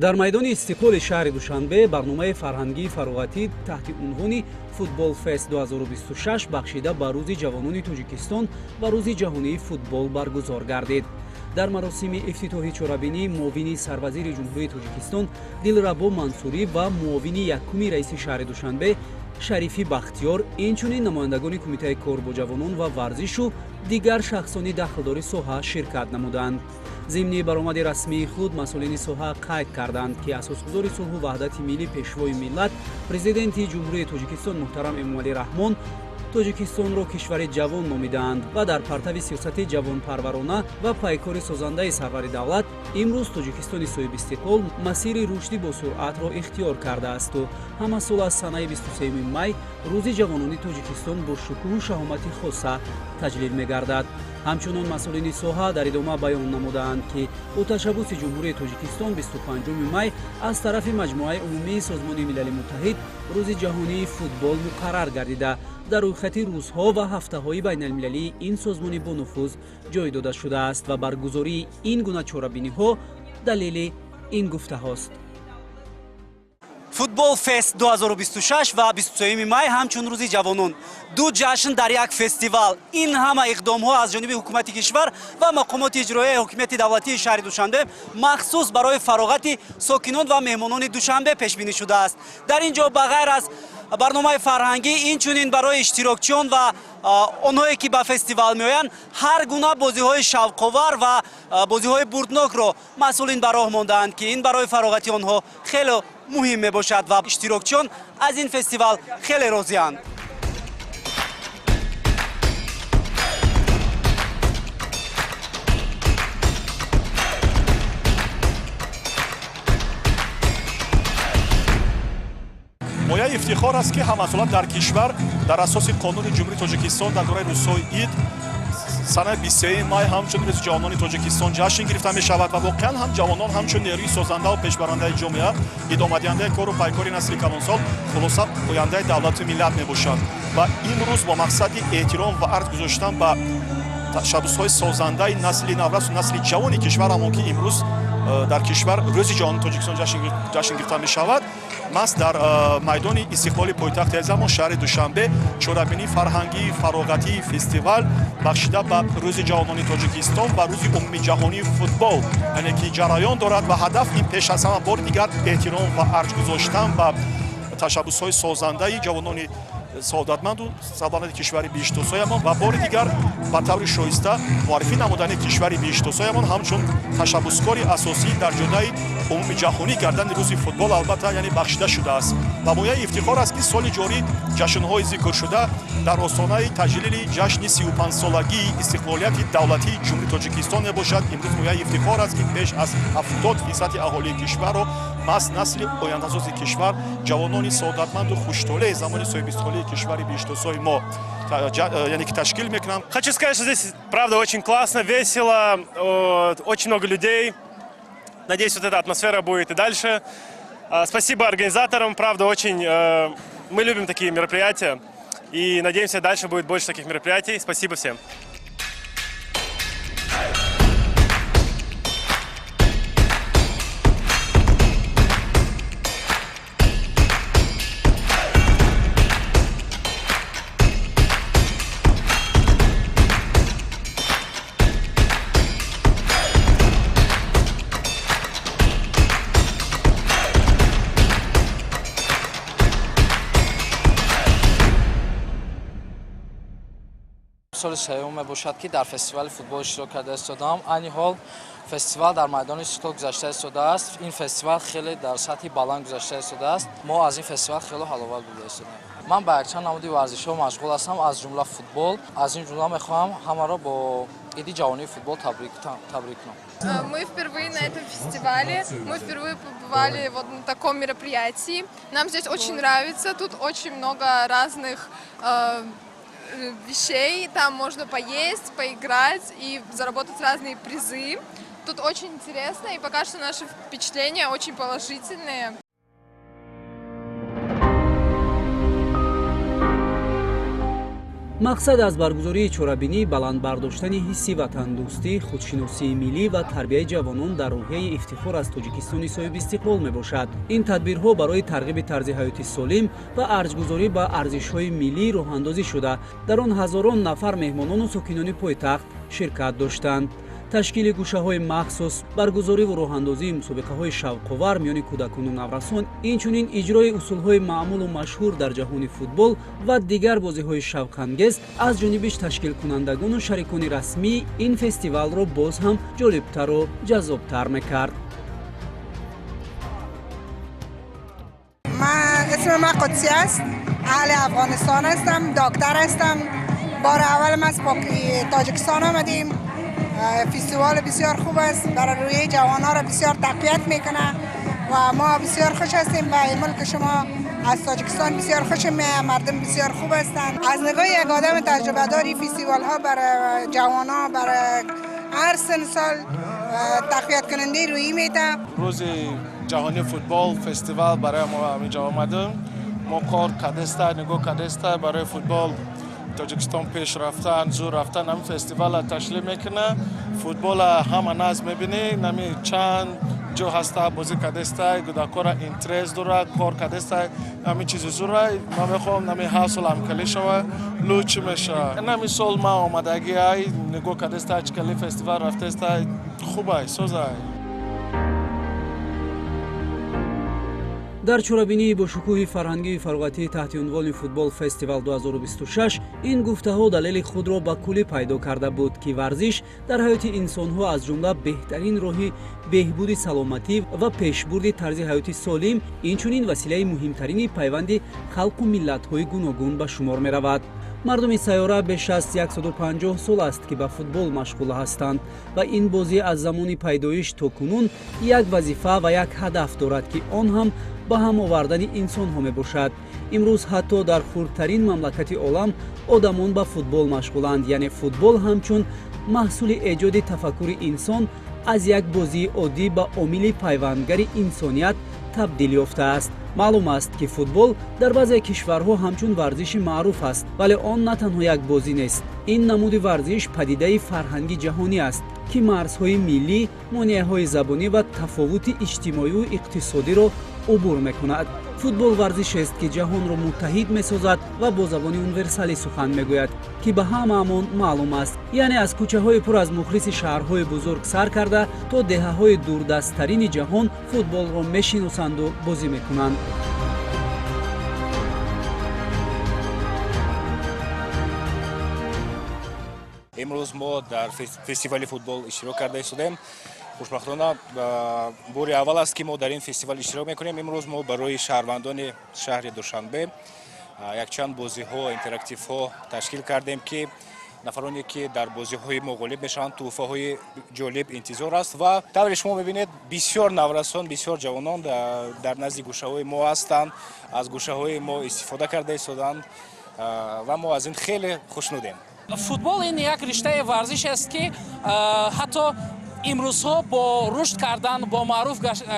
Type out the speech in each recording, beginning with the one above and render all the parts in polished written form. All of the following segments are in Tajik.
Дар майдони Истиқлоли шаҳри Душанбе барномаи фарҳангии фароғатӣ таҳти унвони «Футбол Фест 2026» бахшида ба Рӯзи ҷавонони Тоҷикистон ва Рӯзи ҷаҳонии футбол баргузор гардид. Дар маросими ифтитоҳи чорабинӣ муовини сарвазири Ҷумҳурии Тоҷикистон Дилрабо Мансурӣ ва муовини якуми раиси шаҳри Душанбе Шарифи Бахтиёр, инчунин намояндагони Кумитаи кор бо ҷавонон ва варзишу дигар шахсони дахлдори соҳа ширкат намуданд. Зимни баромади расмии худ масъулини соҳа қайд карданд, ки асосгузори сулҳу ваҳдати миллӣ, Пешвои миллат, Президенти Ҷумҳурии Тоҷикистон муҳтарам Эмомалӣ Раҳмон Тоҷикистонро кишвари ҷавон номидаанд ва дар партави сиёсати ҷавонпарварона ва пайкори созандаи сарвари давлат имрӯз Тоҷикистони соҳибистиқлол масири рушди босуръатро ихтиёр кардаасту ҳамасол аз санаи 23 май Рӯзи ҷавонони Тоҷикистон бо шукӯҳу шаҳомати хоса таҷлил мегардад. Ҳамчунон масъулини соҳа дар идома баён намудаанд, ки бо ташаббуси Ҷумҳурии Тоҷикистон 25 май аз тарафи Маҷмӯаи умумии Созмони Милали Муттаҳид Рӯзи ҷаҳонии футбол муқаррар гардида, дар рӯйхати рӯзҳо ва ҳафтаҳои байналмилалии ин созмони бонуфуз ҷой дода шудааст ва баргузории ин гуна чорабиниҳо далели ин гуфтаҳост. Футбол Фест 2026 ва 23 май ҳамчун Рӯзи ҷавонон, ду ҷашн дар як фестивал. Ин ҳама иқдомҳо аз ҷониби ҳукумати кишвар ва мақомоти иҷроияи ҳокимияти давлатии шаҳри Душанбе махсус барои фароғати сокинон ва меҳмонони Душанбе пешбинӣ шудааст. Дар ин ҷо ба ғайр аз барномаи фарҳангӣ, инчунин барои иштирокчиён ва онҳое ки ба фестивал меоянд, ҳар гуна бозиҳои шавқовар ва бозиҳои бурднокро масъулин ба роҳ мондаанд, ки ин барои фароғати онҳо хеле муҳим мебошад ва иштирокчиён аз ин фестивал хеле розианд. Мояи ифтихор аст, ки ҳамасола дар кишвар дар асоси қонуни Ҷумҳурии Тоҷикистон дар бораи рӯзҳои ид санаи 23 май ҳамчун Рӯзи ҷавонони Тоҷикистон ҷашн гирифта мешавад. Ва воқеан ҳам ҷавонон ҳамчун нерӯи созандаву пешбарандаи ҷомеа, идомадиҳандаи кору пайкори насли калонсол, хулоса, ояндаи давлату миллат мебошанд. Ва имрӯз бо мақсади эҳтиром ва арз гузоштан ба ташаббусҳои созандаи насли наврасу насли ҷавони кишварамон, ки имрӯз дар кишвар Рӯзи ҷавонони Тоҷикистон ҷашн гирифта мешавад, маҳз дар майдони Истиқлоли пойтахти азизамон шаҳри Душанбе чорабинии фарҳангии фароғатии фестивал бахшида ба Рӯзи ҷавонони Тоҷикистон ва Рӯзи умумиҷаҳонии футбол, яъне ки ҷараён дорад. Ва ҳадаф ин пеш аз ҳама бори дигар эҳтиром ва арҷ гузоштан ба ташаббусҳои созандаи ҷавонони саодатманду сарбаланди кишвари биҳиштосоямон ва бори дигар ба таври шоиста муаррифӣ намудани кишвари биҳиштосоямон ҳамчун ташаббускори асосӣ дар ҷодаи умумиҷаҳонӣ гардани Рӯзи футбол, албатта, яъне бахшида шудааст. Ва мояи ифтихор аст, ки соли ҷорӣ ҷашнҳои зикршуда дар остонаи таҷлили ҷашни 35-солагии истиқлолияти давлатии Ҷумҳурии Тоҷикистон мебошад. Имрӯз мояи ифтихор аст, ки беш аз 70 фисади аҳолии кишварро маҳз насли ояндасози кишвар, ҷавонони саодатманду хуштолеи замони соҳибистиқлолии кишвари биҳиштосои мо, яъне ки ташкил мекунанд. Хочу сказать, что здесь, правда, очень классно, весело, очень много людей. Надеюсь, вот эта атмосфера будет и дальше. Спасибо организаторам, правда, очень мы любим такие мероприятия. И надеемся, дальше будет больше таких мероприятий. Спасибо всем. Соли сеюм мебошад, ки дар фестивали футбол иштирок карда истодаам. Айни ҳол фестивал дар майдони Истиқлол гузашта истодааст. Ин фестивал хеле дар сатҳи баланд гузашта истодааст. Мо аз ин фестивал хеле ҳаловат бурда истодаем. Ман ба якчанд намуди варзишҳо машғул ҳастам, аз ҷумла футбол. Аз ин ҷумла мехоҳам ҳамаро бо иди ҷавонии футбол табрик кунам. Мы впервые на этом фестивале, мы впервые побывали вот на таком мероприятии. Нам здесь очень нравится, тут очень много разных вещей, там можно поесть, поиграть и заработать разные призы. Тут очень интересно, и пока что наши впечатления очень положительные. Мақсад аз баргузории чорабинӣ баланд бардоштани ҳисси ватандӯстӣ, худшиносии миллӣ ва тарбияи ҷавонон дар рӯҳияи ифтихор аз Тоҷикистони соҳибистиқлол мебошад. Ин тадбирҳо барои тарғиби тарзи ҳаёти солим ва арҷгузорӣ ба арзишҳои миллӣ роҳандозӣ шуда, дар он ҳазорон нафар меҳмонону сокинони пойтахт ширкат доштанд. Ташкили гӯшаҳои махсус, баргузориву роҳандозии мусобиқаҳои шавқовар миёни кӯдакону наврасон, инчунин иҷрои усулҳои маъмулу машҳур дар ҷаҳони футбол ва дигар бозиҳои шавқангез аз ҷониби ташкилкунандагону шарикони расмӣ ин фестивалро боз ҳам ҷолибтару ҷаззобтар мекард. اسم من قدسی است، اهل افغانستان هستم، دکتر هستم. بار اول ما از تاجیکستان آمدیم. فستیوال بسیار خوب است، برای روی جوان را بسیار تقویت میکنه و ما بسیار خوش هستیم به ملک شما. از تاجیکستان بسیار خوش میایم، مردم بسیار خوب هستند. از نگاه یک آدم تجربه داری فستیوال ها برای جوان ها، برای هر سن سال تقویت کننده روی میده. روز جهانی فوتبال فستیوال برای ما اینجا آمدیم. ما کار کدسته نگاه کدسته برای فوتبال تاجیکستان پیش رفتن زور رفتن هم فستیوال تشکیل میکنه. فوتبال همه ناز میبینی نمی چند جو هسته بازی کدسته گودکورا اینترست داره کار کدسته همین چیز زوره. ما میخوام نمی حاصل هم کلی شوه لوچ میشه. نمی سال ما آمدگی ای نگاه کدسته چکلی فستیوال رفته است خوبه سوزه. Дар чорабинии бошукӯҳи фарҳангию фароғатӣ таҳти унвони «Футбол фестивал 2026» ин гуфтаҳо далели худро ба куллӣ пайдо карда буд, ки варзиш дар ҳаёти инсонҳо аз ҷумла беҳтарин роҳи беҳбуди саломатӣ ва пешбурди тарзи ҳаёти солим, инчунин василаи муҳимтарини пайванди халқу миллатҳои гуногун ба шумор меравад. Мардуми сайёра беш аз 150 сол аст, ки ба футбол машғул ҳастанд ва ин бозӣ аз замони пайдоиш то кунун як вазифа ва як ҳадаф дорад, ки он ҳам ба ҳам овардани инсонҳо мебошад. Имрӯз ҳатто дар хурдтарин мамлакати олам одамон ба футбол машғуланд, яъне футбол ҳамчун маҳсули эҷоди тафаккури инсон аз як бозии оддӣ ба омили пайвандгари инсоният табдил ёфтааст. Маълум аст, ки футбол дар баъзе кишварҳо ҳамчун варзиши маъруф аст, вале он на танҳо як бозӣ нест. Ин намуди варзиш падидаи фарҳанги ҷаҳонӣ аст, ки марзҳои миллӣ, монеаҳои забонӣ ва тафовути иҷтимоию иқтисодиро убур мекунад. Футбол варзишест, ки ҷаҳонро муттаҳид месозад ва бо забони универсалӣ сухан мегӯяд, ки ба ҳамаамон маълум аст, яъне аз кӯчаҳои пур аз мухлиси шаҳрҳои бузург сар карда то деҳаҳои дурдасттарини ҷаҳон футболро мешиносанду бозӣ мекунанд. Имрӯз мо дар фестивали футбол иштирок карда истодем. Хушбахтона, бори аввал аст, ки мо дар ин фестивал иштирок мекунем. Имрӯз мо барои шаҳрвандони шаҳри Душанбе якчанд бозиҳо, интерактивҳо ташкил кардем, ки нафароне, ки дар бозиҳои мо ғолиб мешаванд, тӯҳфаҳои ҷолиб интизор аст. Ва тавре шумо мебинед, бисёр наврасон, бисёр ҷавонон дар назди гӯшаҳои мо ҳастанд, аз гӯшаҳои мо истифода карда истоданд ва мо аз ин хеле хушнудем. Футбол ин як риштаи варзиш аст, ки ҳатто имрӯзҳо бо рушд кардан, бо маъруф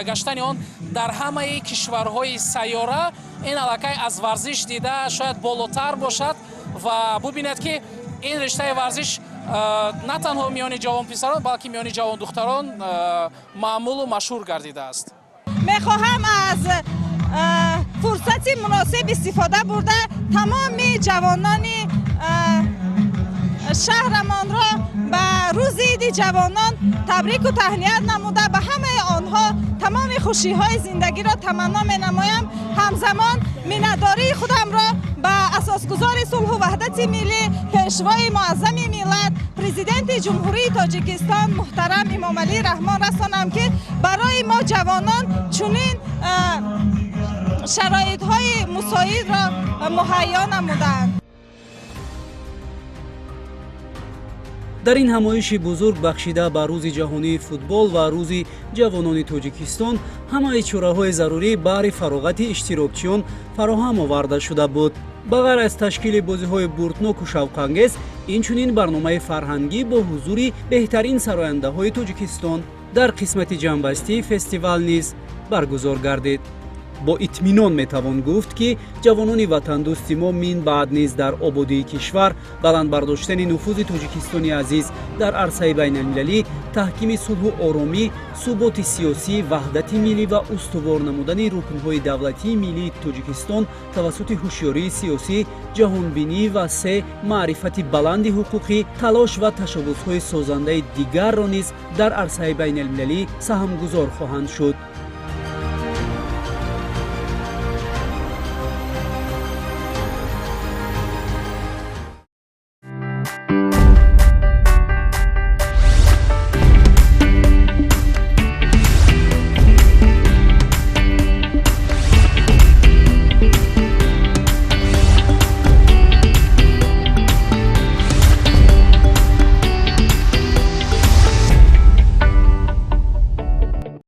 гаштани он дар ҳамаи кишварҳои сайёра, ин аллакай аз варзиш дида шояд болотар бошад. Ва бубинед, ки ин риштаи варзиш на танҳо миёни ҷавонписарон, балки миёни ҷавондухтарон маъмулу машҳур гардидааст. Мехоҳам аз фурсати муносиб истифода бурда тамоми ҷавонони шаҳрамонро ба рӯзи иди ҷавонон табрику таҳният намуда, ба ҳамаи онҳо тамоми хушиҳои зиндагиро таманно менамоям. Ҳамзамон миннатдории худамро ба асосгузори сулҳу ваҳдати миллӣ, пешвои муаззами миллат, Президенти Ҷумҳурии Тоҷикистон муҳтарам Эмомалӣ Раҳмон расонам, ки барои мо ҷавонон чунин шароитҳои мусоидро муҳайё намуданд. Дар ин ҳамоиши бузург, бахшида ба Рӯзи ҷаҳонии футбол ва Рӯзи ҷавонони Тоҷикистон, ҳамаи чораҳои зарурӣ баҳри фароғати иштирокчиён фароҳам оварда шуда буд. Ба ғайр аз ташкили бозиҳои бурдноку шавқангез, инчунин барномаи фарҳангӣ бо ҳузури беҳтарин сарояндаҳои Тоҷикистон дар қисмати ҷамъбастии фестивал низ баргузор гардид. Бо итминон метавон гуфт, ки ҷавонони ватандӯсти мо мин баъд низ дар ободии кишвар, баланд бардоштани нуфузи Тоҷикистони азиз дар арсаи байналмилалӣ, таҳкими сулҳу оромӣ, суботи сиёсӣ, ваҳдати миллӣ ва устувор намудани рукнҳои давлатии миллии Тоҷикистон тавассути ҳушёрии сиёсӣ, ҷаҳонбинӣ ва се маърифати баланди ҳуқуқӣ, талош ва ташаббусҳои созандаи дигарро низ дар арсаи байналмилалӣ саҳмгузор хоҳанд шуд.